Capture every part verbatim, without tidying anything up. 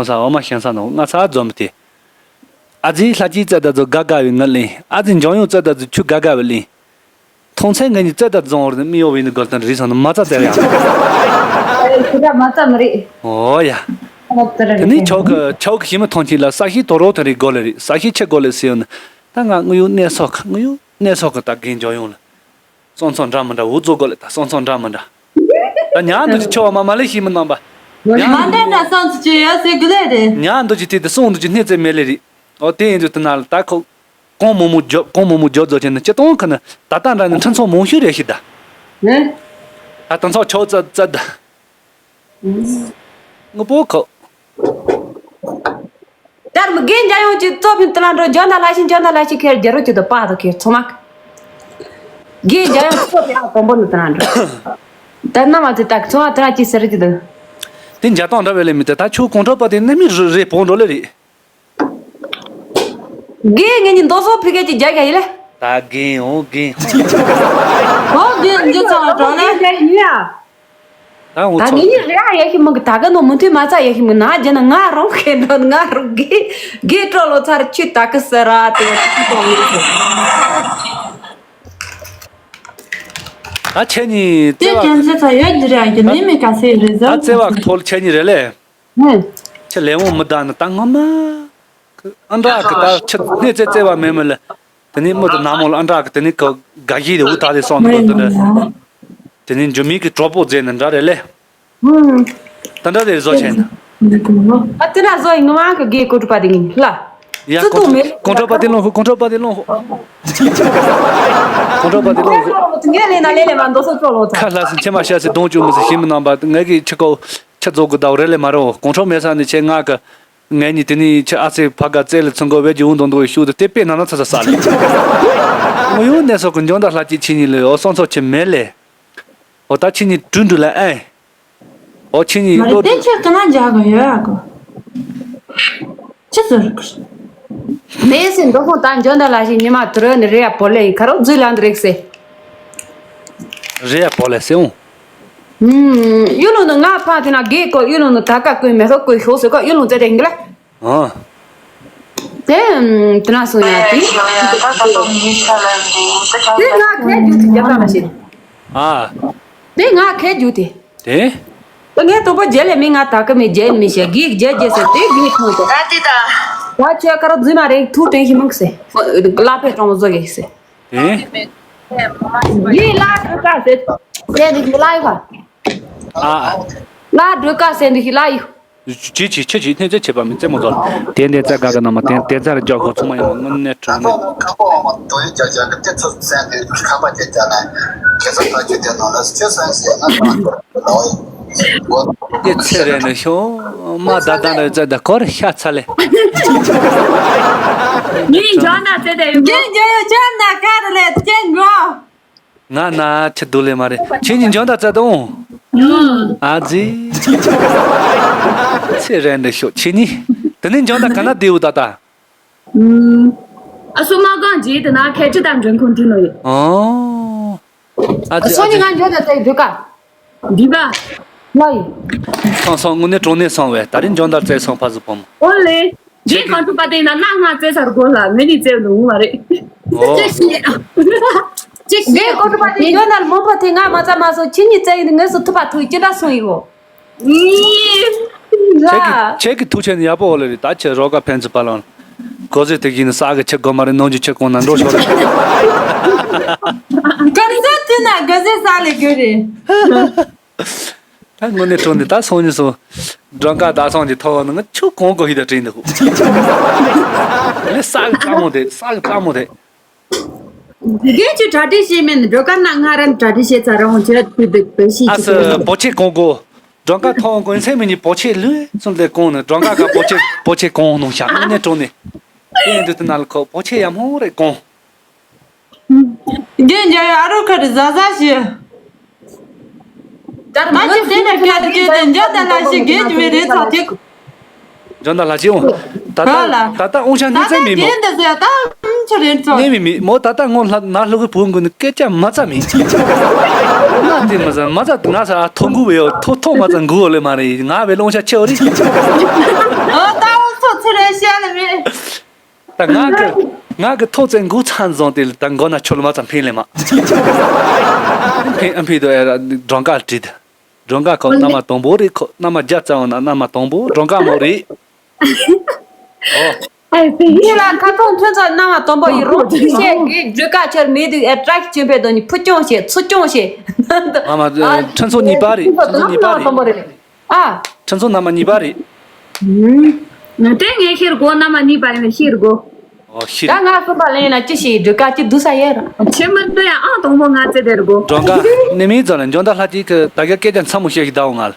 ས་འོ་མ་ཤང་ས་ནོ་ང་ས་འཛོམས་ཏེ། ཨ་ཙི་ལྷ་སྐྱིད་རྩེ་ད་ཚོ་དགའ་དགའ་བའི་ངར་གླིང་། ཨ་ཙི་འཇང་ཡོང་རྩེ་ད་ཚོ་ཆུ་དགའ་དགའ་བའི་གླིང་། མཐོང་ཚད་ངས་ནི་རྩེ་ད་རྫོང་བར་ནི་མི་གཡོ་བའི་ནི་དགོད་དང་རི་སང་ནི་མ་རྩ་རྩེ་རེད་ཨ། ཁྱེད་ར་མ་རྩ་མི་རེད། ཨོ་ཡ། ཨོ་ཙི་ར་དེ་ནི་རེད། ཆོག་གི་ཆོག་གི་ཞི་མི་མཐོང་ཁྱིན་ལ་ས་ཤི་དོ་རོ་ཐ་རི་གོ་ལེ་རི་ས་ཤི་ཆེ་གོ་ལེ་སི་ཡོ་ནི། ད་ང་དངོས་ཡོད་གནས་སོག་གི་དངོས་ཡོད་གནས་སོག་གི་ད་རྒན་འཇང་ཡོང་ལ། སོང་ཚོ་འདྲ་མི་འདྲ་འུ་ཚོ་གོ་ལེ་ད་སོང་ཚོ་འདྲ་མི་འདྲ། ད་ཉག་འདུ་ཅི་ཆོ་བ་མ་མ་ལེ་ཤི་མི་རྣམ་པ། མ་འདྲ་འདྲ་སོང་ཚོ་ཅི་ཡོད་སེ་གི་ལེ་རེད། ཉག་འདུ་ཅི་དེ་དེ་སོང་འདུ་ཅི་སྣེ་རྩེ་མེ་ལེ་རི། ཨོ་དེ་ཡིན་དུས་དེ་ན་ལ་ད་ཁོ། གོང་མོ་མོ་རྒྱོབ་གོང་མོ་མོ་རྒྱོབ་རྫོགས་ཆེན་ནི་སྤྱི་སྟོང་ཁ་ན་ད་ལྟ་འདྲ་ནི་ཁྲི་ཚོ་མང་ཤོས་རེད་ཤི་ད། ནི། ད་དང་ཚོགས་ཆོག་ཙ་ཙ་ད། དངོས་པོ་ཁོ། ལྟར་མི་རྒན་འཇང་ཡོང་གི་གཙོ་ཕིན་ཏི་ལ་འགྲོ་འཇོན་ད་ལ་ཤི་འཇོན་ད་ལ་ཤི་ཁེར་རྒྱ་རོ་གི་དུ་པ་དུ་ཁེར་ཚོ་མ། རྒན་འཇང་ཡོང་གཙོ་ཕིན་ཨ་གོམ་པོ་ནི་ཏི་ལ་འགྲོ། ད་ན་མ་ཚེ་ད་ཚོ་ཨ་ཏི་ལ་ཅི་ཟེར་གི་དུ། དེ་འཇའ་སྟོང་འདྲ་བའི་ལས་མི་དེ་ད་ཆུ་གོང་ཁྲོ་པ་དེ་ནི་མི་རེ་རེ་བོང་འགྲོ་ལེ་རེད། རྒན་ངེད་གཉིས་མདོ་སོག་ཕི་སྐད་ཀྱི་རྒྱ་རྒྱ་ཡིན་ལེ། ད་རྒན་འོ་རྒན། འོ་རྒན་འཇུ་ཚང་བ་གྲོང་ལེ། ད་འོ་ད་ཚོ། ངེད་གཉིས་རེ་ཨ་ཡ་ཤི་མོ་གི་ད་ག་ནོ་མུ་མཐུད་མ་ཚ་ཡ་ཤི་མོ་ན་རྒྱ་ན་ང་རང་ཁེ་འགྲོ་ང་རང་རྒན་རྒན་སྤྲོ་ལོ་ཚར་ཆུ་ད་གི་ཟེར་ར་དེ་བ་ཆུ་གཏོང་ཡིན་ཟེར། ད་ཁྱེད་གཉིས་དེ་བརྩེ་བ། ཀྱང་ཚེ་ཚ་ཡོད་འདི་རེ་ཨ་རྒྱ་ནི་མི་ག་སེ་རེ་ད་ཟེར། བརྩེ་བ་ཐོལ་ཁྱེད་གཉིས་རེ་ལེ། ཧུམ། ཁྱེད་ལས་འོང་མི་ད་ནི་ད་ངོ་མ། ཨ་འདྲ་གི་ད་ཁྱེད་སྣེ་རྩེ་རྩེ་བ་མེད་མི་ལ། དེ་ནི་མི་དུ་ནག་མོ་ལ་ཨ་འདྲ་གི་དེ་ནི་ག་ག་གི་དེ་འུ་ད་དེ་སོང་ནི་གོ་དེ་འདྲ། དེ་ནི་འཇུ་མི་གི་གྲོགས་པོ་རྫས་ནི་འདྲ་རེད་ལེ། ཧུམ། ད་འདྲ་རེད་བཟོ་བྱས་ན། ཨ་དེ་ན་བཟོ་ཡིན་ངོ་མ་གི་གི་ཀོ་ཀྲུ་པ་དེ་ཡིན་ལ། ཡ་ཙི་ཏུ་མེ། ཀོང་ཁྲོ་པ་དེ་ལོང་ཧུ་ཀོང་ཁྲོ་པ་དེ་ལོང་ཧུ། ཀོང་ཁྲོ་པ་དེ་ལོང་ཧུ། ངས་ལས་ན་ལས་ལས་མ་འདོད་སོ་ཅོ་ལོ་ཚ། ཁ་ལྷ་སི་ཁྱེད་མ་ཤ་སི་གདོང་བཅུ་མི་སི་ཤི་མི་རྣམ་པ་ངས་གི་ཁྱི་ཀོ་ཁྱི་རྫོགས་གི་ཟླ་བ་རེ་ལས་མ་རེད་འོ། ཀོང་ཁྲོ་མེད་ས་ནི་ཁྱེད་ང་གི། ངས་ནི་དེ་ནི་ཁྱི་ཨ་ཙེ་ཕ་ག་ཙེ་ལ་ཚུན་གོ་བས་ཀྱི་འུ་མདོ་མདོ་བའི་ཤུགས་དུ་དེ་དཔེ་ན་ན་ཚ་ཚ་ས་ལས། ངོ་ཡོང་གནས་སོག་གི་འཇོན་དང་ལྷ་སྐྱིད་ཁྱེད་གཉིས་ལས་འོ་སོང་ཚོ་ཁྱི་མེད་ལས། འོ་ད་ཁྱེད་གཉིས་གྲུ་འགྲུ་ལ་ཨེ། འོ་ཁྱེད་གཉིས་མ་རེད་བློ་དེ་ཁྱེད་ག་ན་འཇག་གི་ཡོད་ཨ་གོ། ཁྱེད་ཚོ་རིག་གི་རེད། མེད་སྲིད་འགྲོ་ཁོང་ད་འཇོན་དང་ལ་ཞིག་ཉི་མ་དུ་རོ་ནི་རེ་ཡ་པོ་ལེ་ཡིན་ཁ་རོག་རྫུས་ལ་འདི་རིག་སེ། རེ་ཡ་པོ་ལེ་སེ་འོང་། ཧུམ། གཡུ་ལུང་ནི་ང་ཕ་དེ་ན་དགེ་ཀོ་གཡུ་ལུང་ནི་ད་ཀ་ཀོའི་མེ་ཐོག་ཀོའི་ཤོག་སེ་ཀོ་གཡུ་ལུང་ཙེ་ཏེ་ཡིན་གི་ལ། ཨ། དེ་དེ་ན་སོང་ཡ་དེ། དེ་ང་ཁའི་རྒྱུ་དེ་རྒྱབ་ལ་ཞིག་ཨ། དེ་ང་ཁའི་རྒྱུ་དེ། དེ། ངས་དོ་པོ་རྒྱལ་ལས་མི་ང་ད་ཀ་མི་རྒྱལ་མི་ཤེས་གིས་རྒྱལ་རྒྱལ་ཟེར་དེ་གིས་ཐོང་དོ། ད་དེ་ད། ད་ཁྱོད་ཀ་ར་རྫུན་མ་རེད་ཐུག་དྲན་ཤི་མང་སེ། ལ་ཕེ་གྲོང་བཟོ་གི་སེ། དེ། གིས་ལ་སྒྲོལ་དཀར་ཟེར། དེ་འདི་ལ་ཡོད་ཁ། ཨ། ལ་སྒྲོལ་དཀར་ཟེར་འདི་ཤི་ལ་ཡོད། ཅི་ཅི་ཁྱི་ཅི་སྣེ་རྩེ་བྱེད་པ་མི་རྩེ་མོ་ཚོར། དེ་འདི་རྩ་དགའ་གི་ནང་མ་དེ་དེ་རྩར་རྒྱག་གོ་ཚང་མ་ཡོང་དངོས་གནས་དྲང་གནས། དེ་ཚེ་རེ་ནི་ཤོ་མ་ད་ད་ནི་རྩ་ད་ཁོར་ཤ་ཚ་ལེ། ངའི་འཇོན་ན་རྩེ་ད་ཡོད་གོ། རྒྱན་རྒྱ་ཡོད་ཅན་ན་ཁ་རེ་ལེ་རྒྱན་གོ། ང་ན་ཁྱི་དུ་ལེ་མ་རེད། ཁྱེད་གཉིས་འཇོན་ད་རྩ་དང་། ཨ་ཙི། ཚེ་རེ་འདི་ཤོག་ཁྱེད་གཉིས། དེ་ནས་འཇོན་ད་ག་ན་བསྡད་འུ་ད་ད། ཨ་སོ་མ་གང་ཇི་དེ་ན་ཁྱད་ཆོས་དང་འདྲེན་ཁུངས་དྲིན་ནོ་ཡོད། ཨོ། ཨ་ཙི་སོ་ཨ་ནི་ཙི། ང་འཇོན་ད་རྩ་ཡི་འདུག་ག་འདི་པ། ལ་ཡི། སང་སང་དངོས་གནས་གྲོང་ནས་སང་བས་ད་རིང་འཇོན་ད་རྩ་སང་ཕ་ཟི་བུ་མོ། ཨོ་ལེ། ཁྱེད་ཀྱི་གང་ཐུབ་པ་དེ་ཡིན་ན་གནའ་སྔ་བཙལ་ཚར་དགོས་ལ་ངས་ནི་བཙལ་འདུག་མ་རེད། ཨོ། ཅི་ཞིག་ཅི་ཞིག་ངས་གང་ཐུབ་པ་དེ་ཡོད་ན་མོ་པ་དེ་ང་མ་ཚ་མ་སོང་ཁྱེད་གཉིས་བཙལ་ཡིན་ངས་སུ་ཐུབ་པ་ཐུག་ཅི་འདྲ་སོང་ཡིན་གོ། ཁྱེད་ཀྱི་ཁྱེད་ཀྱི་ཐུགས་ཆེན་ཡག་པོ་འོ་ལེ་རེད་ད་ཁྱེད་རོགས་ཀ་ཕན་ཚུན་པ་ལང་། གོ་ཟེ་དེ་གིན་ས་གི་ཁྱེད་གོ་མ་རེད་ནང་གི་ཁྱེད་གོང་ན་འགྲོ་ཤོར་རེད། ག་ཟེ་དེ་ན་ག་ཟེ་ས་ལེ་གི་རེད། ད་དངོས་གནས་དྲང་ནས་ད་སང་ཉིན་སོང་། སྒྲོལ་དཀར་ཟླ་བཟང་གི་ཐོག་ནས་ང་ཆུ་གང་གོ་ཧི་ད་དྲན་འདུག་ལས་ས་གི་ཀྲག་མོ་དེ་ས་གི་ཀྲག་མོ་དེ། དགེ་ཆུ་གྲ་སྒྲིག་བྱེད་མིན་སྒྲོལ་དཀར་ན་ང་རང་གྲ་སྒྲིག་བྱེད་ཚར་རང་ཆེ་དུས་དུས་བེ་ཤི་ཨ་ཅི་སི་པོ་ཆེ་གང་གོ། སྒྲོལ་དཀར་ཐོག་གོ་ཚེ་མི་ཉིད་པོ་ཆེ་ལུས་གསུམ་དེ་གང་ནས་སྒྲོལ་དཀར་ག་པོ་ཆེ་པོ་ཆེ་གང་ནང་ཤག་དངོས་གནས་དྲང་ནས། དེ་ཡིན་དུས་དེ་ན་ལ་ཁོ་པོ་ཆེ་ཡ་མོ་རེད་གང་། རྒན་རྒྱལ་ཡོད་ཨ་རོ་ཁ་རི་ཟ་ཟ་ཞི། ད་ཅི་དེ་ནས་ཁ་དེ་དེ་འཇོ་ད་ལ་ཞི་རྒན་གྱི་མི་རེད་ཚོ་ཐིག་འཇོ་ད་ལ་ཞི་འོང་། ད་ད་ད་ད་ཨོང་ཤ་ནི་ཚེ་མི་མོ། རྒན་དེ་ཟེར་ད་ ཆུ་རེད་ཙང་། ནས་མི་མི་མོ་ད་ལྟ་ངོ་ལྷ་ན་ལྷོ་གི་བུ་གུ་ནི་སྐད་ཆ་མ་ཚ་མི། ང་དེ་མ་ཚ་མ་ཚ་ང་ཚ་ཐོ་གུ་བེ་ཡོ་ཐོ་ཐོ་མ་ཚ་གུ་ལེ་མ་རེད། ང་བེ་ལོང་ཆ་ཆེ་བ་རེད། ཨ་ད་འོ་ཚོ་ཚེ་རེ་ཤ་ལེ་མེ། ད་ང་གི་ང་གི་ཐོ་ཚེ་གུ་ཚང་བཟང་དེ་ལ་ད་མགོ་ན་ཆོ་ལ་མ་ཚ་འཕེན་ལེ་མ། འཕེན་འཕེན་དོ་ཨེ་ར་སྒྲོན་ཀ་བྲིས་ཏེ། སྒྲོན་ཀ་ཁོ་རྣམ་པ་དང་པོ་རེད། ཁོ་རྣམ་པ་བརྒྱ་རྩ་བ་ན་རྣམ་པ་དང་པོ་སྒྲོན་ཀ་མོ་རེད། ཨོ། ཨེ་ཕི་ཡི་ལ་ཁ་ཚོང་ཐོན་ཚོ་རྣམ་པ་དང་པོ་ཡི་རོགས་ཤེས་གི་སྒྲོན་ཀ་ཆར་མེད་དུས་ཨེ་ཏྲག་ཆེན་པོའི་དོན་ནི་ཕུ་སྐྱོང་བྱེད་ཚུ་སྐྱོང་བྱེད། ཨ་མ་ཨ། ཁྲིན་ཚོ་གཉིས་པ་རེད། ཁྲིན་ཚོ་གཉིས་པ་རེད། དང་པོ་རེད། ཨ། ཁྲིན་ཚོ་རྣམ་པ་གཉིས་པ་རེད། ཨུམ། དེ་ངས་ཤེར་གོ་རྣམ་པ་གཉིས་པ་ཡིན་ན་ཤེར་གོ། ཨོ་ཤེར། ད་ང་གསུམ་པ་ལེན་ན་ཅི་ཞིག་སྒྲོན་ཀ་ཅི་བསྡུ་ས་ཡོད་ར། ཆེ་མི་འདུག་ཡ། ཨང་དང་པོ་ང་རྩེ་དེར་གོ། སྒྲོན་ཀ་ནི་མིང་ཙམ་ལ་འཇོན་ད་ལྷ་གཅིག་གི་ད་ག་སྐད་ཆ་མཚམས་མོ་བཤད་ཞིག་ད་འོང་ང་ལ།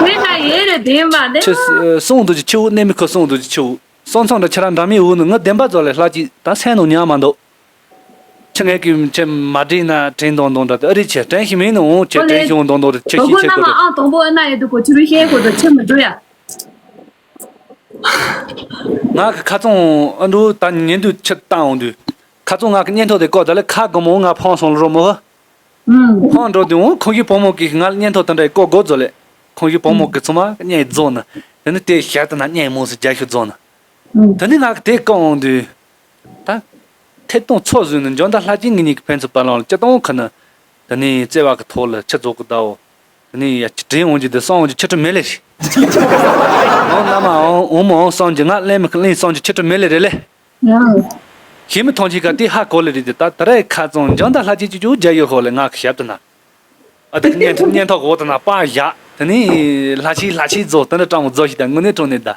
དེ་ལ་ཡེ་རེ་བདེན་པ་དེ། ཁྱི་སྲུང་འདུག་ཅི་ཆུ་བོ་གནས་མི་ཁོ་སྲུང་འདུག་ཅི་ཆུ་བོ་སྲོང་ཚང་འདྲ་ཁྱེད་རང་འདྲ་མི་འུ་ནི་ང་བདེན་པ་ཙོ་ལས་ལྷ་གཅིག་ད་སེམས་ནང་ཉར་མ་འདུག་ཁྱི་ངས་ཀྱི་ཁྱི་མ་དྲིན་ན་དྲིན་དོང་དོང་འདྲ་དེ་ཨ་རི་ཆེ་དྲན་ཤི་མིན་ནི་འོང་ཁྱི་དྲན་ཤི་འོང་དོང་དོང་རེ་ཁྱི་ཤི་ཁྱི་དོ་རེ། ཨང་དང་པོ་ཨ་ན་ཡེ་འདུག་གོ་ཆུ་རུ་ཤེས་གོ་དོ་ཆུ་མི་འདུག་ཡ། ང་གི་ཁ་ཚོང་ཨ་འདུག་ད་ཉིན་དུ་ཁྱི་བཏང་འོང་དུས་ཁ་ཚོང་ང་གི་སྙན་ཐོ་དེ་བཀོག་ད་ལས་ཁ་སྒོ་མོ་ང་ཕང་སོང་ལོ་རོ་མོ། ཧང་འགྲོ་དུས་འོང་ཁོང་གི་བུ་མོ་གིས་ང་ལ་སྙན་ཐོ་དེ་འདྲ་བཀོད་དགོས་ཚོད་ལས་ཁོང་གི་བུ་མོ་གིས་ཚང་མ་སྙན་རྫོགས་ན་དེ་ནི་དེ་ཞག་ཏུ་ན་སྙན་མོ་སུ་རྒྱ་ཤུ་རྫོགས་ན་དེ་ནི་ང་གི་དེ་བཀག་འོང་དུས་ད་ཐད་གཏོང་ཚོགས་བཟོས་ནས་འཇོན་ད་ལྷ་ཅན་ངེད་གཉིས་ཀྱི་ཕན་ཚུན་བར་ལ་སྤྱི་དང་ཁུ་ནི་དེ་ནི་བརྩེ་བ་གི་ཐོག་ལ་ཆུ་རྫོགས་གི་ཟླ་འོ་དེ་ནི་ཡ་ཅི་དྲན་འོང་རྒྱུ་དེ་སང་འོང་རྒྱུ་ཆུ་ཁྲི་མེད་ལེ་ཞིག་འོང་ན་མ་འོང་འོང་མ་འོང་སང་རྒྱུ་ང་ལེན་མི་ལེན་སང་རྒྱུ་ཆུ་ཁྲི་མེད་ལེ་རེད་ལེ། ཞི་མི་ཐང་ཆེན་ཁ་དེ་ཧ་གོ་ལེ་རེད་དེ་ད་ད་རེས་ཁ་ཚང་འཇང་ད་ལྷ་ཅིག་ཅིག་ཅུ་རྒྱ་ཡོད་ཧོ་ལེ་ང་ཁ་ཞབས་ཏུ་ན། ཨ་དེ་གཉན་ཐོག་གཉན་ཐོག་འོག་ཏུ་ན་པ་བཞག་དེ་ནས་ལྷ་ཆིག་ལྷ་ཆིག་རྫོགས་དེ་འདྲ་སྤྲང་མོ་རྫོགས་ཤིག་ད་དངོས་གནས་དྲང་གནས་ད།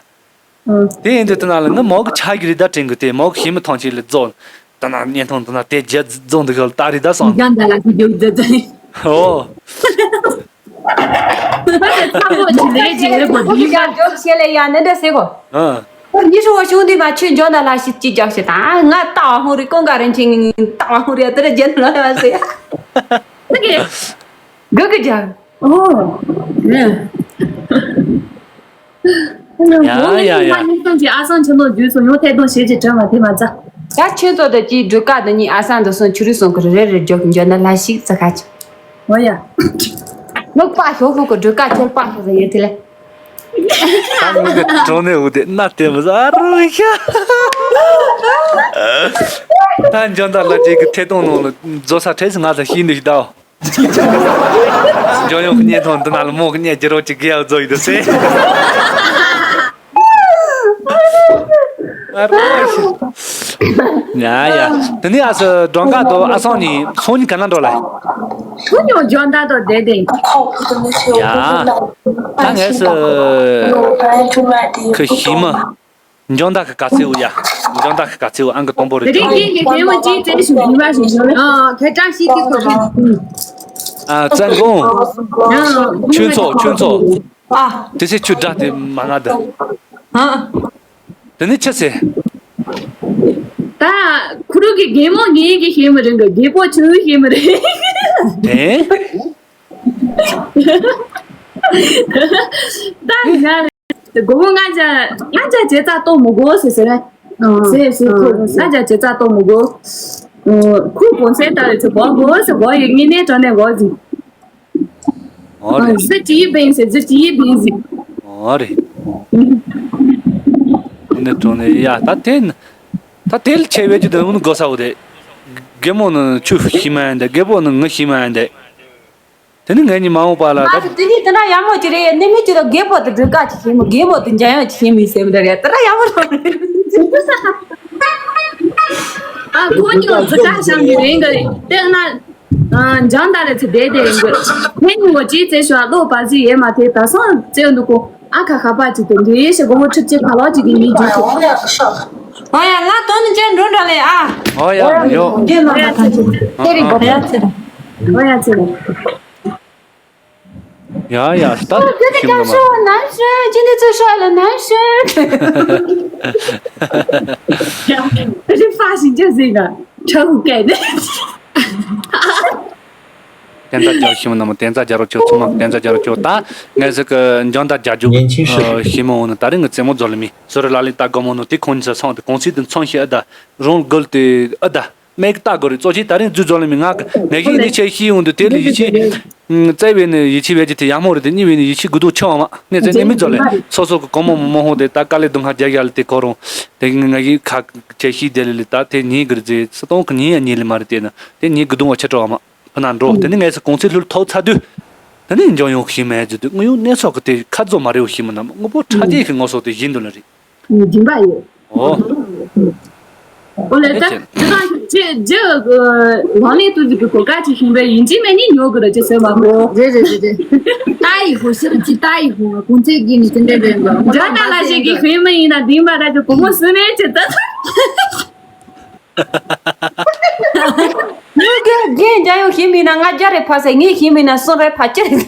དེ་ཡིན་དུས་དེ་ན་ལ་ངི་མོ་གི་ཆ་གི་རི་ད་དྲན་གི་དེ་མོ་གི་ཞི་མི་ཐང་ཆེན་ལ་རྫོགས། དེ་ན་གཉན་ཐོག་དེ་ན་དེ་རྒྱ་རྫོགས་འདི་ག་ལ་ད་རི་ད་སོང་། འཇང་ད་ལྷ་ཆིག་རྒྱུག་རྫོགས་རྫོགས། ཨོ། ཚ་བོ་ཅི་ལས་ཅི་ལས་གོ་ཁོ་གི་ཡང་འཇོག་བྱེད་ལས་ཡང་ནི་འདྲ་ཟེར་གོ། ཨ། ཁོ་ཉི་ཧྲི་བ་ཤུང་འདི་མ་ཆོས་འཇོག་ན་ལ་ཞིག་ཅི་རྒྱག་ཞེ་དང་ང་ལྟ་བ་ཧུང་རི་ཀོང་ག་རིན་ཆེན་ལྟ་བ་ཧུང་རི་ཡ་དེ་ར་རྒྱན་ལ་ཡ་ཟེར། ཨ་གི། གི་གི་རྒྱག་ཨོ། ཡ་ཡ་ཡ། ཉིས་སྟོང་གི་ཨ་སང་ཆེན་མོ་བརྒྱུད་སོང་ཡོང་ཐད་གཏོང་བྱེད་ཀྱི་དྲན་བ་དེ་མ་ཚ། ད་ཁྱོད་ཚོ་ད་ཅི་འགྲུལ་ཀ་འདི་གཉིས་ཨ་སང་འདི་སོང་ཆུ་རུ་སོང་གི་རེ་རེ་འཇོག་གི་འཇོག་ན་ལ་ཞིག་ཙི་ཁ་ཅི། ཨོ་ཡ། ལུག་པ་ཞོག་ལུག་གི་འགྲུལ་ཀ་ཁྱོད་པ་ཞོག་ཟེར་ཡོད་དེ་ལས། ད་ངུ་གི་གྲོང་ནས་འུ་དེ་སྣ་དེ་མི་ཟ་རུ་ཤ། ད་འཇོན་ད་ལ་ཅིག་གི་ཐད་གཏོང་ནང་ལ་རྫོ་ས་ཁྲེས་ང་ཚ་ཤིན་འདི་ཤི་ད། འཇོན་ཡོང་གི་གཉེན་ཐོང་འདི་ན་ལ་མོ་གི་གཉེན་གྱི་རོ་ཅིག་གི་ཡག་རྫོ་ཡི་དུ་སེ། ཨ་རོ་ཤི། ཡ་ཡ། དེ་ནས་ཨ་སི་སྒྲོན་ཀ་དོ་ཨ་སང་ནི་སོང་ནི་ག་ན་འགྲོ་ལ། ཐུ་ཉོ་འཇོན་ད་དོ་དེ་དེ། ཡ། ད་ངས་སི། ཁི་ཤི་མ། འཇོན་ད་གི་ག་ཚེ་བུ་ཡ། འཇོན་ད་གི་ག་ཚེ་བུ་ཨང་གི་དང་པོ་རེད། དེ་རིང་ངས་ཀྱི་དེ་མོ་ཅིག་བཙལ་ཞིག་ཡིན་པ་ཞིག་ཡོད། ཨ་ཁ་ཀྲང་ཤི་ཀི་ཁོ་རེད། ཨ་བཙན་དགོན། ཨ་ཆོས་ཚོགས་ཆོས་ཚོགས། ཨ། དེ་ཚེ་ཆུ་སྒྲ་དེ་མ་ང་དང་། ཨ། དེ་ནི་ཆི་ཟེར། ད་ཁུ་རུ་གི་རྒན་མོ་ངེད་ཀྱི་ཤེས་མི་རིང་གི་རྒད་པོ་ཆུ་ཤེས་མི་རིང་། དེ། ད་ང་རེད། སྒོར་མོ་ལྔ་བརྒྱ་ལྔ་བརྒྱ་བྱེད་རྩ་གཏོང་མི་དགོས་ཟེར་ཟེར། ཟེར་ཟེར་ཁོ་ལྔ་བརྒྱ་བྱེད་རྩ་གཏོང་མི་དགོས། ཁོས་གོང་ཚད་ལྟ་རེ་ཚེ་སྒོར་སྒོར་ཟེར་སྒོར་ཡི་ངེས་གནས་དྲང་གནས་སྒོར་ཟིན། ཨོ་རེད། གཟི་བརྗིད་ཡིད་བེང་ཟེར་གཟི་བརྗིད་ཡིད་བེང་ཟེར། ཨོ་རེད། ཨོ་ནི་གྲོང་ནས་ཡ་ད་དེ་ན། ད་དེ་ལ་ཆེ་བའི་ཅི་དོན་མོ་ནི་དགོས་ས་བོ་དེ། རྒན་མོ་ནི་ཆུ་ཤི་མ་ཡིན་དེ་རྒད་པོ་ནི་ངུ་ཤི་མ་ཡིན་དེ། དེ་ནི་ངས་ཉི་མ་འོངས་པ་ལ་ད། ང་ཚོ་དེ་ནི་དེ་འདྲ་ཡག་མོ་ཅི་རེད་ནི་མི་ཅི་ལ་རྒད་པོ་དེ་སྒྲོལ་དཀར་ཅི་ཤེས་མོ་རྒད་པོ་དེ་འཇམ་དབྱངས་ཅི་ཤེས་མི་ཟེར་མི་འདྲ་རེད་དེ་འདྲ་ཡག་མོ་རེད། ཨ་ཁོ་གཉིས་ལ་ཙི་ཀ་བཤམས་ནི་རེད་འགའ་རེད་དེ་ན། འཇང་ད་རེ་ཚེ་བསྡད་བསྡད་ཡིན་དགོས། ཧེ་ཉིན་འོ་ཅི་བཙལ་ཤོག་ཨ་ལོ་བ་ཟི་ཡེ་མ་དེ་ད་སང་བཙལ་འདུག་གོ། ཨ་ཁ་ཁ་པ་ཅིག་དེ་འདྲའི་ཞེ་སྒོར་མོ་ཁྲི་གཅིག་ག་ལོག་ཅིག་གི་ཡིན་རྒྱུ་ཅིག་ཨོ་ཡ་ང་དོན་ཅན་འགྲོ་འདྲ་ལེ་ཨ། ཨོ་ཡ་ཡོ། རྒྱལ་ལ་ང་ཐང་ཆུ་དེ་རིང་གོ་ཡ་ཚེ་ར། ཨོ་ཡ་ཚེ་ར། ཡ་ཡ་ད་ཁྱིམ་ནང་མ། བསྟན་རྩ་རྒྱལ་ཞི་མོ་ནང་མོ་བསྟན་རྩ་རྒྱལ་རོགས་ཆོག་ཚང་མ་བསྟན་རྩ་རྒྱལ་རོགས་ཆོག་ད་ངས་ཟིག་གི་འཇོན་ད་རྒྱ་རྒྱུག་ཞི་མོ་འོ་ནི་ད་རིང་གི་རྩེད་མོ་རྫོགས་ལ་མི་སོ་རི་ལ་ལི་ད་དགོ་མོ་ནོ་དེ་ཁོང་ཉིད་ས་སོང་དེ་གོང་ཚིག་དེ་མཚོན་ཤེས་ཨ་ད་རོང་གོལ་དེ་ཨ་ད་མེག་ད་དགོ་རེ་གཙོ་ཆེ་ད་རིང་རྫུ་རྫོགས་ལ་མི་ང་གི་ནས་ཤི་ནི་ཆེ་ཤི་ཡོང་དུ་དེ་ལི་ཡི་ཆི་རྩེ་བའི་ནི་ཡི་ཆི་བས་ཀྱི་དེ་ཡ་མོ་རེ་དེ་གཉིས་བའི་ནི་ཡི་ཆི་དགུ་དུ་ཆོག་མ་ནས་རྩེ་ནི་མི་རྫོགས་ལ་སོ་སོ་གི་གོང་མོ་མོ་ཧོ་དེ་ད་དཀའ་ལས་སྡུག་ང་རྒྱ་རྒྱ་ལ་དེ་གོ་རུང་དེ་ང་གི་ཁ་ཆེ་ཤི་དེ་ལི་ལི་ད་དེ་ཉིན་གི་རྫེ་སི་སྟོང་གི་ཉིན་ཡ་ཉིན་ལི་མ་རེ་དེ་ནི་དེ་ཉིན་གི་སྡུག་བ་ཆེ་གྲོགས་མ། ཕུ་ན་འགྲོ་དེ་ནི་ངས་སུ་གོང་ཚེ་ལྷུར་ཐོག་ཚ་དུས། དེ་ནི་འཇོན་ཡོང་ཤི་མེད་ཟེར་དུས་དངོས་ཡོང་གནས་སོགས་ཀྱི་དེ་ཁ་རྫོ་མ་རེའུ་ཤི་མི་ན་དངོས་པོ་ཕྲ་རྒྱས་ཤིག་ངོ་སོགས་དེ་བཞིན་དུ་ལ་རེད། སྦྱིན་པ་ཡོད། ཨོ། ཨོ་ལེ་ད་ཨེ་ཅེ། དེ་དང་ཅི་ཅི་ལང་ལེ་ཏུ་ཅི་གི་གོ་ཀ་ཅི་ཤིང་པའི་ཡིན་ཅི་མེད་ནི་ཉོ་གི་ར་ཅི་ཟེར་མ་གོ། རེད་རེད་རེད་རེད། ཏ་ཡི་ཧོ་ཤི་ར་ཅི་ཏ་ཡི་ཧོ་གོང་ཚེ་གི་ནི་ཅི་འདྲ་འདྲ་ཡིན་པ། འཇོན་ད་ལ་ཞིག་གི་ཧུའི་མི་ཡིན་ན་དིན་པ་ར་ཅི་གོ་མོ་སུ་མེད་ཅི་ད། ངས་རྒན་རྒན་འཇམ་ཡོང་ཞིག་མིན་ན་ང་རྒྱ་རེ་ཕ་ས་ངས་ཞིག་མིན་ན་སོང་རེ་ཕ་ཅི་རེད།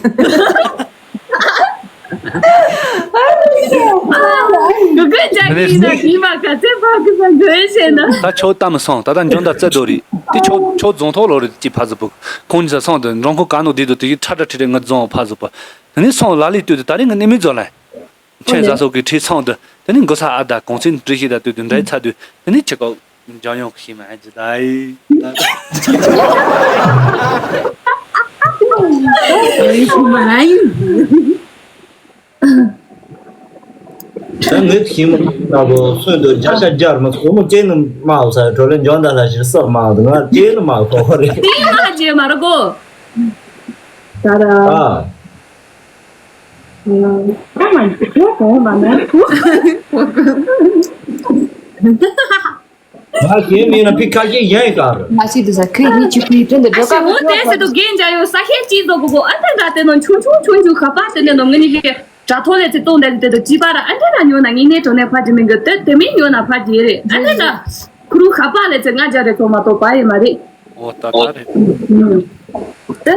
གུ་གུ་འཇམ་ཡིན་ན་དེ་མ་ག་ཚད་ཕ་གི་ས་འགོས་ཤེ་ན། ད་ཆོག་ཏམ་སོང་ད་ད་འཇོན་ད་རྩེ་རྡོ་རེད་དེ་ཆོག་ཆོག་རྫོང་ཐོག་ལོ་རེད་ཅི་ཕ་ཟི་པུ་ཁོང་ཉིད་ས་སོང་དུ་འགྲོ་ཁོ་ག་ནོ་དེ་དུ་དེ་ཡི་ཁྲ་ཁྲ་ཁྲི་རེ་ང་རྫོང་ཕ་ཟི་པུ་དེ་ནས་སོང་ལ་ལི་ལྟོས་དུ་ད་རེས་ང་ནི་མི་རྫོང་ལ། ཁྱེད་ཟ་སོགས་ཀྱི་ཁྲིད་ཚང་དུ་དེ་ནི་མགོ་ས་ཨ་ད་གོང་ཚིག་འབྲི་ཤེས་ད་དུས་དུ་འདྲའི་ཚ་དུས་དེ་ནི་ཁྱེད་ཀོ་འཇམ་ཡོང་ཤེས་མ་ཨ་ཅི་ད་ཨི། ད་ངེད་ཤེས་མ་ན་གོ་སོན་དུ་བརྒྱ་ཆ་བརྒྱར་མ་སོ་མོ་ཅན་ནི་མ་འོ་ས་གྲོ་ལེན་འཇོན་ད་ལ་ཞིག་སོགས་མ་འོ་ང་ཅན་ནི་མ་འོ་ཁོ་རེད། དེ་མ་ཅན་མ་ར་གོ། ད་ར། ཨ། ང་གཞན་མིན་ན་ཕི་ཁ་ཤས་གཞན་ག་རེད། ང་ཞིག་ཏུ་ས་ཁོས་ངའི་ཆུ་ཁོའི་དོན་དུ་འགྲོ་ཨ་ཤི་འོ་དེ་སེ་དུ་རྒན་འཇའ་ཡོད་ས་ཤས་ཅིག་བཟོ་གོ་གོ་ཨ་ད་ད་དེ་ནང་ཆུང་ཆུང་ཆུང་ཆུང་ཁ་པར་དེ་ནས་ནང་ངི་ནི་ཞེ་དྲ་ཐོག་ལས་ཚེ་གཏོང་བསྡད་དེ་དུ་ཅི་པ་ར་ཨ་ད་ན་ཉོ་ན་ངི་ནས་གྲོ་ནས་ཕ་ཅི་མིན་གི་དེ་དེ་མིན་ཉོ་ན་ཕ་ཅི་རེད་ཨ་ད་ད་ཁུ་རུ་ཁ་པར་ལས་ཚེ་ང་འཇའ་རེ་ཐོག་མ་གཏོགས་པ་ཡི་མ་རེད། ཨོ་ད་ད་རེད། ད་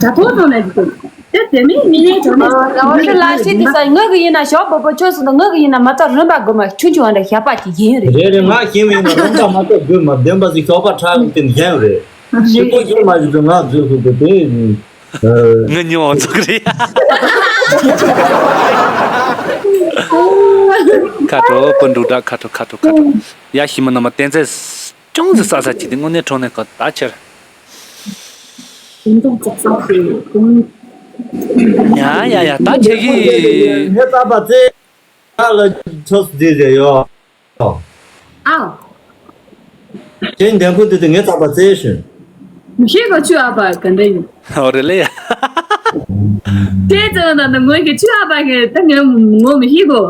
ད་ཐོག་ཐོག་ནས་ཀྱི་དེ་དེ་མིན་མི་ནས་དོ་ནས་ལ་ཤི་དེ་ས་ངག་གི་ཡིན་ན་ཞོགས་པ་པོ་ཆོས་སུ་ངག་གི་ཡིན་ན་མ་ཐག་རིམ་པ་དགོས་མ་ཆུང་ཆུང་བ་འདྲ་ཞགས་པ་ཅིག་ཡིན་རེད། རེད་རེད། ང་ཞིམ་ཡིན་ན་རིམ་པ་མ་ཐག་དགོས་མ་བདེན་པ་ཟིག་ཞོགས་པ་ཁྲག་ཡིན་དེ་ཡིན་རེད། ཞིག་པོ་ཞིག་མ་ཞིག་ཏུ་ང་རྫུས་ཤིག་ཏུ་དེ་ཡིན། ངི་ཉོ་ཚོགས་རེད། ཁ་དྲོ་པོ་འབྲུག་སྒྲ་ཁ་དྲོ་ཁ་དྲོ་ཁ་དྲོ། ཡ་ཞི་མི་ན་མ་བསྟན་ཚེ། ཅུང་ཟད་ས་ས་ཅིག་དེ་དངོས་གནས་གྲོང་ནས་ཁོ་ད་ཁྱེར། ཡ་ཡ་ཡ་ད་ཁྱེད་ཀྱིས། ངས་རྩ་བ་རྩེ། ཨ་ལ་ཆོས་དེ་རེད་ཡོ། ཨ། ཁྱེད་འདན་ཁུ་དེ་དེ་ངས་རྩ་བ་རྩེ་ཤིན། མི་ཤེས་ག་ཆུ་ཨ་པ་ག་འདྲ་ཡིན། ཨོ་རེད་ལེ་ཡ། དེ་ཙམ་ན་ནི་ངོས་ཀྱི་ཆུ་ཨ་པ་གི་ད་ངས་ངོ་མི་ཤེས་གོ།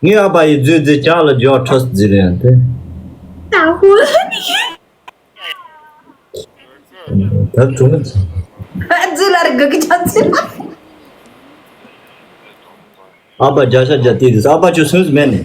ངའི་ཨ་ཕ་ཡི་རྫུས་རྫི་ལྕགས་ལ་འཇོག་ཁྲོས་རྫི་རེད་ཡང་དེ། ད་ཧུ་ལ་ནི། ད་གྲུང་ནི། རྫུས་ལ་རི་གི་ཆ་ཚི་ལ། ཨ་ཕ་བརྒྱ་ཆ་བརྒྱ་དེ་དུས་ཨ་ཕ་ཁྱོད་སུན་མེད་ནི།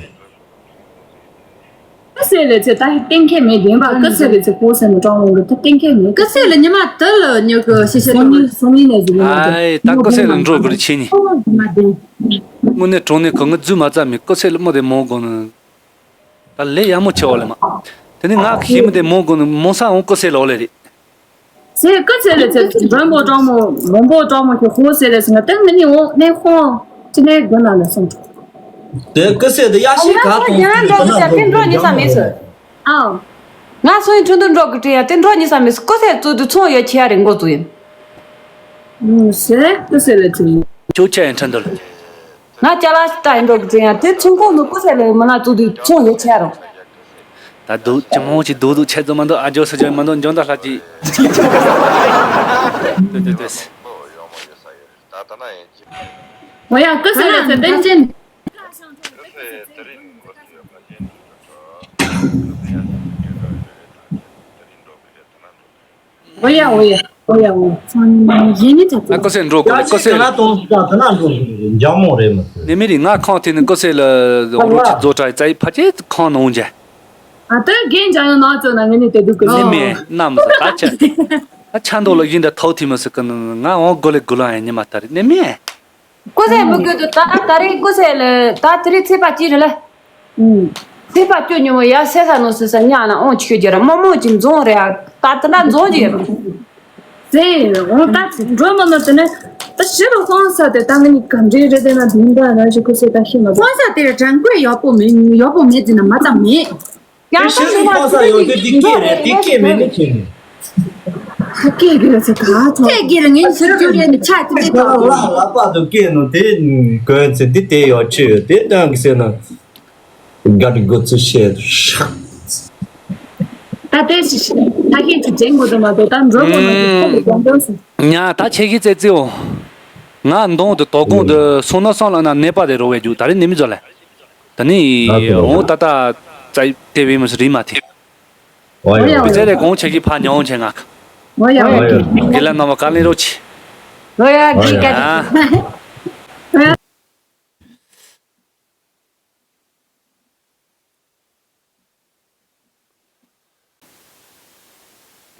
ཀི་སེ་ལེ་ཚེ་ད་གཏན་འཁེལ་མེད་བདེན་པ་ཀི་སེ་ལེ་ཚེ་ཕོ་སེ་མི་གྲོང་ལོང་གི་ད་གཏན་འཁེལ་མེད། ཀི་སེ་ལེ་ཉི་མ་དུ་ལ་ཉོ་གི་ཤེས་ཤེས་སོང་ནི་སོང་ནི་ནས་ཟིན་ནི་ཨའི་ད་ཀི་སེ་ལེ་འགྲོ་དགོས་ཆེ་ནི། དངོས་གནས་གྲོང་ནས་ཁོ་ངི་རྫུས་མ་རྩ་མེད་ཀི་སེ་ལེ་མོ་དེ་མོ་དགོ་ནི། ད་ལས་ཡག་མོ་ཆེ་བ་ལེ་མ། དེ་ནི་ང་ཤི་མི་དེ་མོ་དགོ་ནི་མོ་ས་འོང་ཀི་སེ་ལེ་འོ་ལེ་རེད། ཚེ་ཀི་སེ་ལེ་ཚེ་མགྲོན་པོ་གྲོང་མོ་མོན་པོ་གྲོང་མོ་ཁྱོད་ཧོ་སེ་ལེ་སི་ང་ཏང་ནི་ནི་འོ་ནས་ཧོ་ཅི་ནས་དགོ་ན་ལ་སོང་། དེ་ཀི་སེ་དེ་ཡ་ཤི་ག་ང་ཚོ་ཡང་འགྲོ་གི་ཆ་དེ་འགྲོ་ཉི་ས་མེད་སོ། ཨའོ། ང་སོ་ཡིན་ཁྲུན་དུ་འགྲོ་གི་དྲི་ཡ་དེ་འགྲོ་ཉི་ས་མེད་སོ་ཀི་སེ་ཙུ་དུ་ཚོང་ཡོད་ཆེ་ཡ་རེ་མགོ་ཙུ་ཡིན། ཨུ་སེ་ཀི་སེ་ལེ་ཚེ། ཁྱོད་ཆ་ཡིན་ཁྲུན་དུ་ལ། ང་ཅ་ལག་ཞིག་ལྟ་ཡིན་འགྲོ་གི་ཚེ་ཡང་དེ་ཚོང་ཁང་ནང་ཀི་སེ་ལེ་མི་ན་ཙུ་དུ་ཚོང་ཡོད་ཆེ་ཡ་རེ། ད་སྡུག་ཅི་མང་ཅི་སྡུག་སྡུག་ཆེ་ཙམ་མ་འདུག་ཨ་ཇོ་ས་ཇོ་མ་འདུག་འཇོན་ད་ལྷ་ཅི། ཏེ་ཏེ་ཏེ། ང་ཡང་ཀི་སེ་ལེ་ཚེ་བསྟན་ཅན། ཨོ་ཡ་ཨོ་ཡ་ཨོ་ཡ་ཚང་མ་ཡིན་ནི་ཚ་ཚ། ང་ཀི་སེ་འགྲོ་དགོས་ཀི་སེ་ལ། ཀི་སེ་ལ་འགྲོ་དགོས་འཇམ་མོ་རེད་མ་ཟེར། ནི་མི་རིགས་ང་ཁང་དེ་ནི་ཀི་སེ་ལ་འོ་རོ་ཅི་རྫོ་གྲྭ་ཡི་རྩ་ཡི་ཕ་ཆེ་ཁང་ནང་འཇལ། ཨ་ཏི་རྒན་འཇམ་ཡང་ནང་ཚོ་ན་ངེད་ནི་དེ་དུས་ཀི་སེ། ནི་མི་རྣམས་ད་ཆ་ད་ཆ་མདོག་ལ་ཡིན་ད་ཐོག་ཐི་མ་ཟེར་ཀི་ནི་ང་འོང་དགོས་ལེ་དགོས་ལ་ཡང་ཉི་མ་ད་རེད་ནི་མི། ཀོ་ཟེ་མི་དགོས་དུ་ད་ད་རེས་ཀོ་ཟེ་ལ་ད་དེ་རེས་ཚེས་པ་གཅིག་རེད་ལ། ཚེས་པ་བཅུ་ཉིན་མོ་ཡ་སེ་ས་ནོ་སི་ས་ཉག་ན་ཨོང་ཆི་ཁྱོད་རྒྱ་ར་མོ་མོ་ཅིག་འཛོང་རེད་ཨ་ད་དེ་འདྲ་འཛོང་རྒྱུ་ཡོད་རེད། ཟེར་འོང་ད་འགྲོ་མ་ནོར་དེ་ནས་ད་ཞི་རུ་ཧོང་ས་དེ་ད་ང་ནི་གམ་འདྲེ་རེད་དེ་ན་དུང་ད་ན་ཞིག་ཁུ་སེ་ད་ཤི་མ་ཧོང་ས་དེ་ར་ཀྲང་ཀོས་ཡག་པོ་མེད་ཡག་པོ་མེད་ཟེར་ན་མ་ཙམ་མེད། ཡང་ད་ཞི་རུ་ཧོང་ས་ཡོད་དེ་དེ་སྐད་རེད་དེ་སྐད་མེད་ནི་ཁྱེད་ནི། ཁ་སྐད་གི་ར་ཟེར་ད་ཚོ་སྐད་གི་ར་ངས་ཟེར་རྒྱུ་རེད་ནི་ཆ་དེ་དེ་ད་ལ་ལ་པ་དུ་སྐད་ནོ་དེ་གོན་ཚེ་དེ་དེ་ཡོད་ཆེ་ཡོད་དེ་ད་གི་སེ་ན། དགའ་དྲི་དགོད་ཚུལ་བཤད་ཤག་ད་ལྟའི་ཞིག་ཞིག་ད་ཁྱེད་ཀྱི་དྲན་དགོས་དུ་མ་གཏོགས་ད་འགྲོ་དགོས་ན་དེ་ཁོ་ལ་དགོངས་དག་སོང་། ཉ་ད་ཆེ་གི་ཙེ་ཙེའོ། ང་མདོང་དུ་དོ་དགོང་དུ་སོང་ན་སོང་ལ་ན་ནད་པ་དེ་རོ་བའི་རྒྱུ་ད་རེ་ནད་མི་ཛོ་ལེ། ད་ནི་འོང་ད་ད་ཙའི་དེ་བའི་མི་སུ་རི་མ་ཐེབས། བི་ཙེ་རེ་གོང་ཆེ་གི་ཕ་ཉོ་འོང་ཆེ་ང་། ཨོ་ཡ་ཨོ་ཡ། དགེ་ལ་ནང་བ་ཀ་ལེ་རོ་ཆེ། ཨོ་ཡ་ཨོ་ཡ།